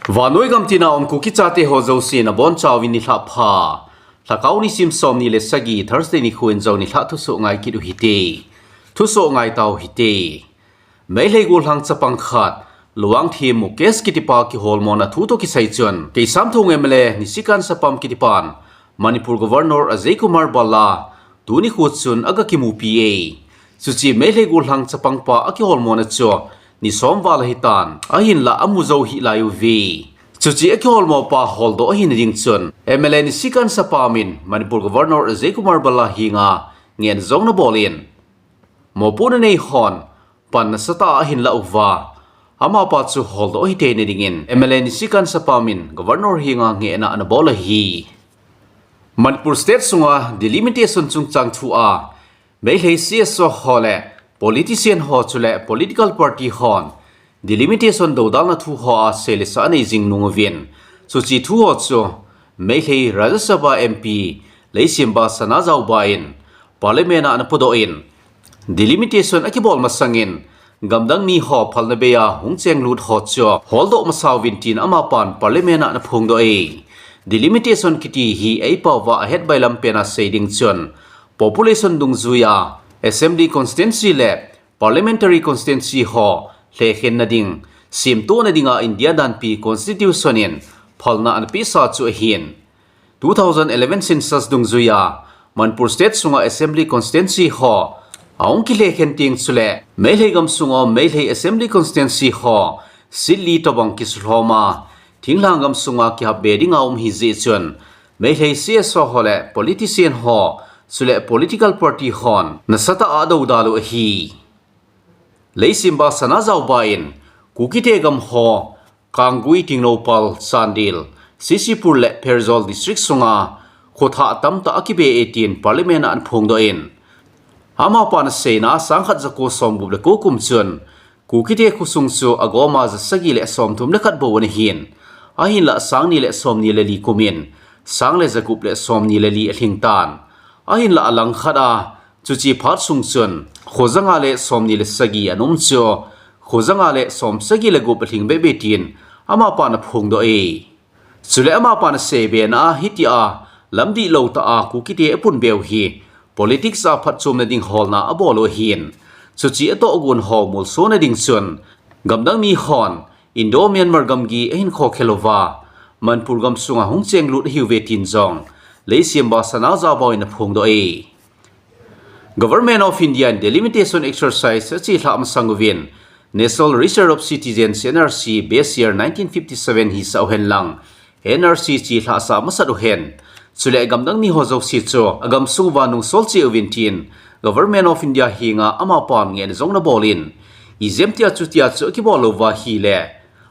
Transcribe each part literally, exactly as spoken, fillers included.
Vannoi gam tina um Kuki chate ho jouse nabonchauvin nilhah pha. Lhakao nisim somni le sagi Thursday nikho in jong nilhah thusoh ngai kit u hite. Thusoh ngai tau hite. Meitei gollhang chapang khat, Luangthem Mukesh kitipa kiholmona thu toh kisai chun, Keishamthong M L A Nishikant Sapam kitipan, Manipur Governor Ajay Kumar Bhalla, tuni nikho chun aga kimupi e. Chuche Meitei gollhang chapangpa akiholmona chu, ni som val ahitan, ahinlah amu jou hih laiuve. Chuche akiholmopa holdoh ahina ding chun, M L A Nishikant Sapam in Manipur Governor Ajay Kumar Bhalla henga ngehna jong anabol in, mopohna nei hon pan nasatah a ahin lah uva, amapa chu holdoh ahithei na dingin M L A Nishikant Sapam in Governor henga ngehna anabol ahi. Manipur State sunga delimitation chungchang thua Meitei C S O ho le politician ho chule political party hon delimitation dodalna thu hoa seilesa anei jing nung uvin, chuche thu ho chu Meitei Rajya Sabha M P Leishemba Sanajaoba in Parliament a anapodoh in, delimitation akibol masangin, gamdang mi ho phalna beiya hung chenglut ho chu holdoh masa uvin tin amapan Parliament a anaphongdoh e. Delimitation kiti hi eipao va ahet bailam pena sei ding chun, population dungjuiya Assembly Constituency le Parliamentary Constituency ho lhekhenna ding, semtohna dinga India danpi Constitution in phalna anapehsa chu ahin. Two thousand eleven census dungjuiya Manipur State sunga Assembly Constituency ho ahung kilhekhen teng chule, Meitei gamsunga Meitei Assembly Constituency ho seat li tobang kisuhlhoma, thinglhang gamsunga kihapbe dinga um ahijeh chun, Meitei C S O ho le politician ho chule political party hon nasatah a adodal u ahi. Leishemba Sanajaoba in Kukite gam ho Kangui, Tengnoupal, Chandel, C C Pur le Pherzawl district sunga khothah tamtah akibe e tin Parliament a anaphongdoh in, amapan aseina sangkhat jako somgup le ko kum chun Kukite khosung chu agoma jasagi le somthum le khat bou anahin, ahinlah sangni le somni le li kum in sang le jagup le somni le li alhingtan. Ahinlah alangkhat a, chuche phat sung chun, kho janga le somni le sagi ana um chu, kho janga le somsagi le gup alhing bebe tin, amapan aphongdoh e. Chule amapan aseibe na a, hitia lamdih lou tah a Kukite apunbe u hi politics a phatchomna ding holna abol u ahin. Chuche atohgon ho molsona ding chun, gamdang mi hon Indo-Myanmar gamgi ahin khokhel uva, Manipur gamsunga hung chenglut ahiuve tin jong Leishemba Sanajaoba in aphongdoh e. Government of India in delimitation exercise achelhah masang uvin, National Register of Citizens, N R C, base year nineteen fifty-seven hisah uhen lang, N R C chelhahsah masat uhen. Chule gamdang mi ho jouse chu agamsung uva nungsol cheh uvin tin, Government of India henga amapan ngehna jong anabol in, ijemtia chutia chu akibol lou uva ahile,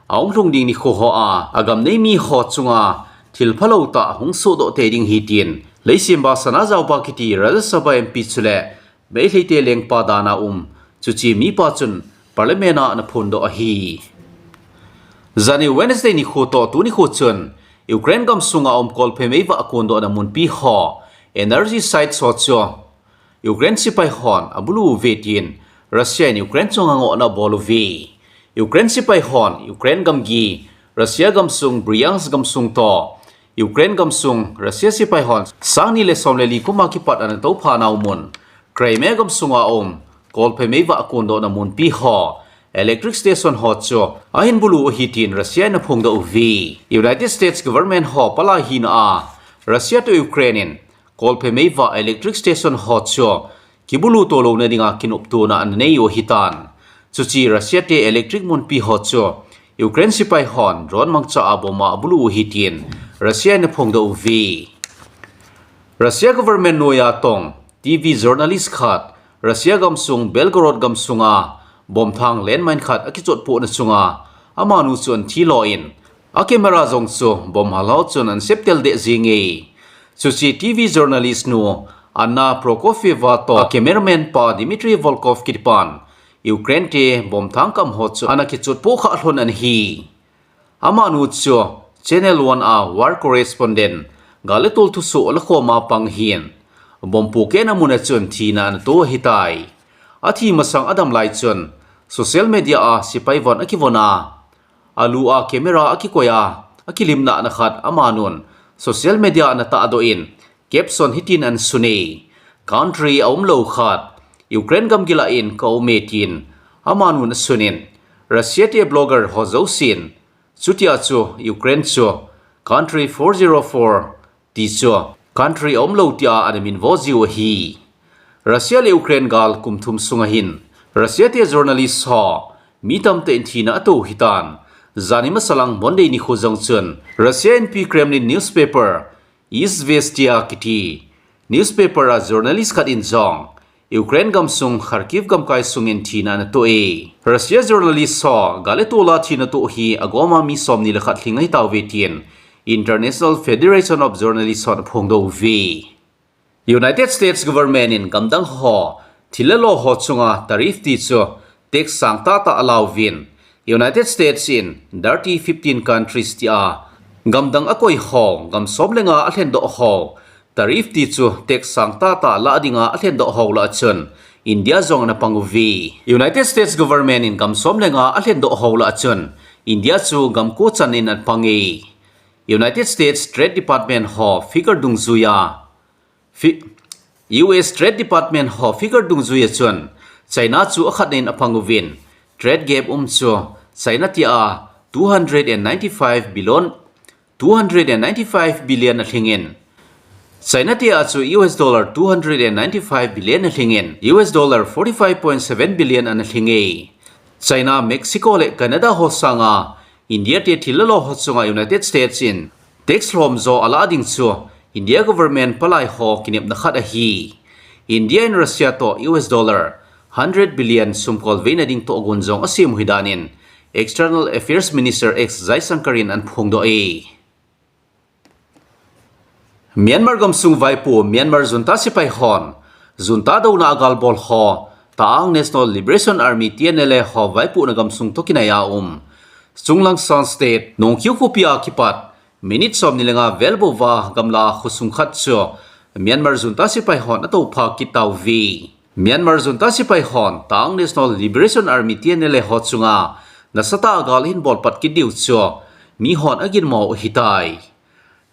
ahung lhung ding nikho hoa, agam nei mi ho chunga thil phalou tah hung sohdoh tei ding ahi tin, Leishemba Sanajaoba kiti Rajya Sabha M P chule Meiteite lengpa dana um, chuche mipa chun Parliament a anaphondoh ahi. Janhi Wednesday nikho toh tuni nikho chun, Ukraine gamsunga um kolphe meivah akondohna munpi ho, energy sites ho chu, Ukraine sepai hon abulu uve tin, Russia in Ukraine chunga ngohna abol uve. Ukraine sepai hon, Ukraine gamgi, Russia gamsung, Bryansk gamsung toh, Ukraine gamsung, Russia sepai hon, sangni le som le li kuma kipat anatoupha nau mun, Crimea gamsunga um, kolphe meivah akondohna munpi ho, electric station ho chu, ahin bulu u ahi tin Russia in aphongdoh uve. United States government ho palai hina a, Russia toh Ukraine in, kolphe meivah electric station ho chu kibulu tolouna dinga kinoptona ananei u ahitan. Chuche Russia te electric munpi ho chu Ukraine sepai hon drone mangcha a bomb a abulu u ahi tin Russia in aphongdoh uve. Russia government noiya tong T V journalist khat Russia gamsung Belgorod gamsunga bomb thang landmine khat akichotpohna chunga amanu chu ana thilou in, a camera jong chu bomb halhao chun ana septel deh jenge. Chuche T V journalist nu Anna Prokofieva toh a cameraman pa Dmitry Volkov kitipan Ukraine te bomb thang kam ho chu ana kichotpoh khah lhon ana hi. Amanu chu Channel One a war correspondent, gal le tol thusoh lakhoma pang ahin, bomb pohkehna muna chun thina anato ahitai. Athi masang adam lai chun social media a sepai von akivon a, alu a camera akikoi a, akilimna ana khat amanun social media ana tahdoh in, caption hitin ana sun e, country aumlou khat, Ukraine gamgi lah in ka um e tin amanun asun in, Russia te blogger ho jousen, chutia chu Ukraine chu country four zero four ti chu country aumlou tia ana minvo jiu ahi. Russia le Ukraine gal kum thum sunga hin Russia te journalist ho mi tamtah in thina ato hitan. Jani masalang Monday nikho jong chun Russia inpi Kremlin newspaper Izvestia kiti newspaper a journalist khat in jong Ukraine gamsung Kharkiv gamkai sungin thina ana to e. Russia journalist ho gal le tol a thina to hi agoma mi somni le khat lhing ahi tauve tin International Federation of Journalists hon aphongdoh uve. United States government in gamdang ho thil le lo ho chunga tariff ti chu tax sang tahtah alauvin, United States in Dirty fifteen countries tia gamdang akoi ho, gam som le nga alhendoh ho, tariff ti chu tax sang tahtah lah dinga alhendoh ho lah a chun India jong ana pang uve. United States government in gam som le nga alhendoh ho lah a chun India chu gam ko chan in ana pang e. United States Trade Department ho figure dungjuia, fi-, U S Trade Department ho figure dungjuia chun China chu akhatna in apang uvin, trade gap um chu China tia two hundred and ninety-five billion, two hundred and ninety-five billion alhingin, China tia chu U S dollar two hundred and ninety-five billion alhingin, U S dollar forty-five point seven billion ana lhing e. China, Mexico le Canada ho sanga India te thil le lo ho chunga United States in tax lhomjo alah ding chu India government palai ho kinepna khat ahi. India in Russia toh U S dollar hundred billion sumkol veina ding tohgon jong asem u ahi danin External Affairs Minister S Jaishankar in ana phongdoh e. Myanmar gamsung vaipo Myanmar junta sepai hon junta douna a galbol ho Ta'ang National Liberation Army, T N L A ho vaipohna gamsung toh kinai a um Chunglang San State Nongkhiu khopi a kipat minute somni le nga vel bou va gamla khosung khat chu Myanmar junta sepai hon atoupha kit tauve. Myanmar junta sepai hon Ta'ang National Liberation Army, T N L A ho chunga nasatah a gal ahin bolpat kit diu chu mihon aginmo u ahitai.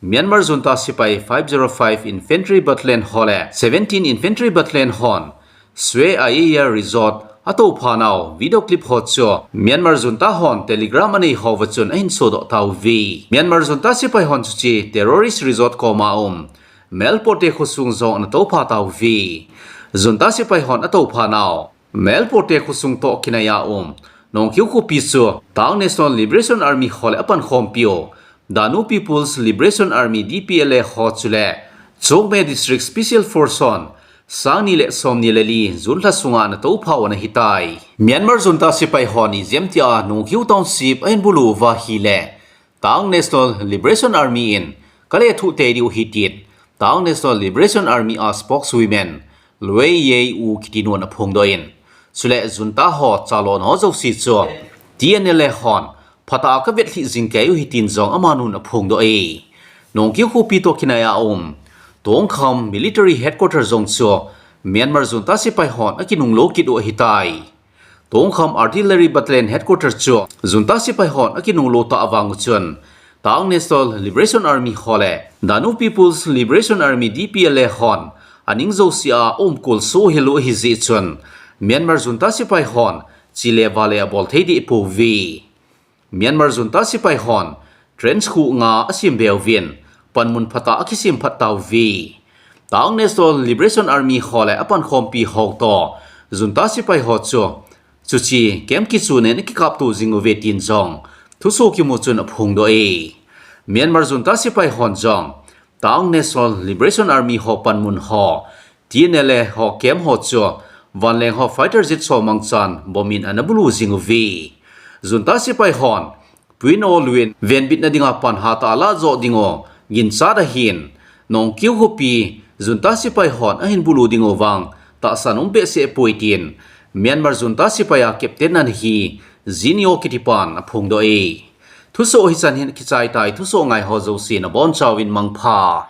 Myanmar junta sepai five zero five Infantry Battalion ho le seventeen Infantry Battalion hon Sue Aiea Resort atoupha nau video clip ho chu Myanmar junta hon Telegram anei houva chun ahin sodoh tauve. Myanmar junta sepai hon chuche terrorist resort koma um Melpote khosung jong ana toupha tauve. Junta sepai hon atoupha nau Melpote khosung toh kinai a um Nongkhiu khopi chu Ta'ang National Liberation Army ho le apankhompiu Danu People's Liberation Army, D P L A ho chule Chokme District Special Force hon sangni le somni le li June lha sunga ana toupha u ana hitai. Myanmar junta sepai hon ijemtia Nongkhiu Township ahin bulu uva ahile Ta'ang National Liberation Army in kalethuh tei diu ahi tin Ta'ang National Liberation Army a spokeswoman Lwei Yei U kiti nun aphongdoh in, chule junta ho chalona ho jouse chu T N L A hon phatah a kavetlhih jing kei u ahi tin jong amanun aphongdoh e. Nongkhiu khopi toh kinai a um Tongkham Military Headquarter jong chu Myanmar junta sepai hon akinunglo kit u ahitai. Tongkham Artillery Battalion Headquarter chu junta sepai hon akinunglo tah vang u chun Ta'ang National Liberation Army ho le Danu People's Liberation Army, D P L A hon aning jousea aumkol soh hel u ahi jeh chun Myanmar junta sepai hon chele vale abol thei deh pouve. Myanmar junta sepai hon trench khuh nga asem be uvin panmun phatah a akisem phat tauve. Ta'ang National Liberation Army ho le apankhompi ho toh junta sepai ho chu chuche camp kichun in akikapto jing uve tin jong thusoh kimu chun aphongdoh e. Myanmar junta sepai hon jong Ta'ang National Liberation Army ho panmun ho, T N L A ho camp ho chu vanleng ho fighter jet ho mangchan bomb in ana bulu jing uve. Junta sepai hon puin o luin venbitna dinga pan hatah a lajoh ding u ginchat ahin, Nongkhiu khopi junta sepai hon ahin bulu ding u vang tahsan um behseh poi tin Myanmar junta sepai a captain ana hi Zinio kitipan aphongdoh e. Thusoh hichan hin kichai tai, thusoh ngai ho jouse nabonchauvin mangpha.